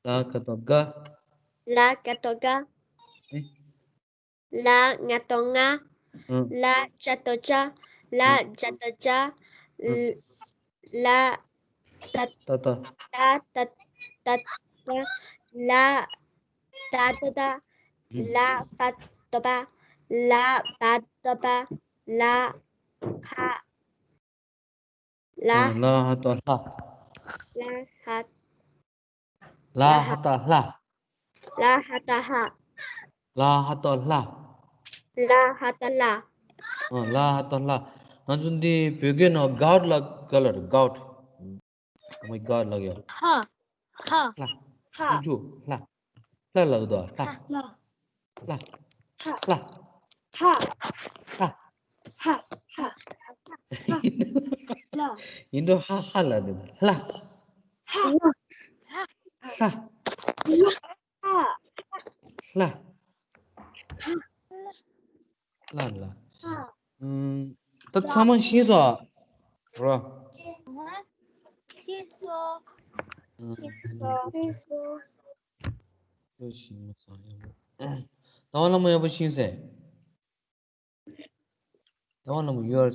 ལ་ཀ་བཏགས་ལྐ། ལ་ཀ་བཏགས་ལྐ། ཨེ། ལ་ང་བཏགས་ལྔ། ཨུམ། ལ་ཇ་བཏགས་ལྕགས། ལ་ཇ་བཏགས་ལྗགས། ཨུམ། ལ། ཏ། ཏ་ཏ། ལ་ཏ། ཏ་ཏ། ལ། ཏ་ཏ་ལྟ། ཨུམ། ལ་བ་བཏགས་ལྦ། ལ་བ་བཏགས་ལྦ། ལ་ཧ། ལ། ཨ། ལ་ཧ་བཏགས་ལྷ། ལ་ཧ། ལ་ཧ་བཏགས་ལྷ། ལ་ཧ་བཏགས་ལྷ། ལ་ཧ་བཏགས་ལྷ། ལ་ཧ་བཏགས་ལྷ། ཨ། ལ་ཧ་བཏགས་ལྷ། ང་ཚོ་འདི་བོད་སྐད་ནང་གའུ་ཊི་ལབ་ག་ལ་རེད། གའུ་ཊི། ཨོ་མའི་གོཌ་ལབ་ཡ། ཧ། ཧ། ལྷ། ཧ། ཆུང་ཆུང་ལྷ། ལྷ་ལབ་དོ། ལྷ། ལྷ། ལྷ། ལྷ། ལྷ། ལྷ། ལྷ། ཡིན་འགྲོ། ཧ་ཧ་ལབ་དོ། ལྷ། ལྷ། ལྷ། ལྷ། ལྷ། ལྷ་ལ། ཨུམ། ད་ཚང་མ་ཤེས་སོང་ར། ཤེས་སོང་། ཤེས་སོང་། ཤེས་སོང་། ཤེས་སོང་། ཟླ་བ་ལྷ་མོ་ཡག་པོ་ཤེས་སོང་། ཟླ་བ་ལྷ་མོ། ཡོད།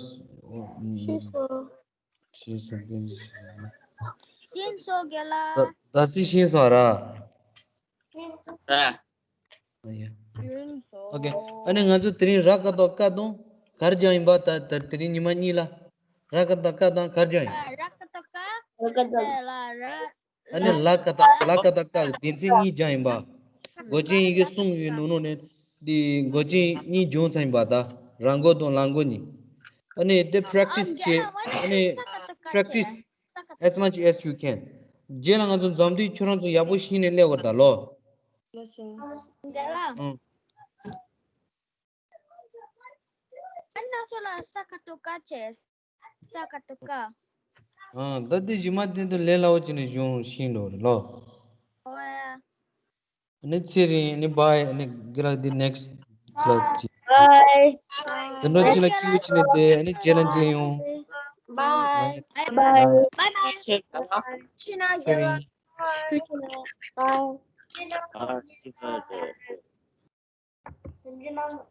ཤེས་སོང་། ཤེས་སོང་། ཤེས་སོང་། རྒན་ལགས། ད་ད་སི་ཤེས་སོང་ར། ར། ཨོ་ཡ། ཨོ་ཁེ། ཨ་ནི་ང་ཚོ་དེ་རིང་ར་ཀ་བཏགས་ཀ་དང་ག་རེ་སྦྱངས་ཡིན་པ། ད་ད་དེ་རིང་ཉི་མ་གཉིས་ལ་ར་ཀ་བཏགས་ཀ་དང་ག་རེ་སྦྱངས་ཡིན། ར་ཀ་བཏགས་ཀ། ར་ཀ་བཏགས། ལ་ར། ཨ་ནི་ལ་ཀ་བཏགས། ལ་ཀ་བཏགས་ཀ་གི་སྡེ་ཚན་གཉིས་སྦྱངས་ཡིན་པ། མགོ་ཅན་ཡི་གེ་གསུམ་ཡོད་ནོ་ནོ་ནས། དེ་མགོ་ཅན་གཉིས་སྦྱངས་ཚར་ཡིན་པ། ད་ར་མགོ་དང་ལ་མགོ་གཉིས། ཨ་ནི་དེ་པེ་རེག་ཊི་སི་བྱེད། ཨ་ནི་པེ་རེག་ཊི་སི་as much as you can། རྗེས་ལ་ང་ཚོ་འཛོམས་དུས་ཁྱོད་རང་ཚོ་ཡག་པོ་ཤེས་ནས་སླེབས་དགོས་ད་ལོ། འདི་ལ། ཨང་། ཨ་ནི་ང་ཚོ་ལ་ས་ཁ་ཏོ་ཀ་བྱས། ས་ཁ་ཏོ་ཀ་ཨང་། ད་འདི་གཞི་མ་དེ་ཚོ་ལས་སླ་བོ་བྱས་ནས་གཞུང་ཤེས་འགྲོ་རེད་ལོ། ཨོ་ཡ། ཨ་ནི་ཚེ་རིང་། ཨ་ནི་བྷའི། ཨ་ནི་རྒན་ལགས་འདི་next class ཅིག Bye. དེ་འདྲ་ཅིག་ལ་སྐྱིད་པོ་བྱས་ནས་བསྡད། ཨ་ནི་རྗེས་ལ་མཇལ་ཡོང་། Bye. Bye. Bye. Bye. ཚེ་རིང་། Bye.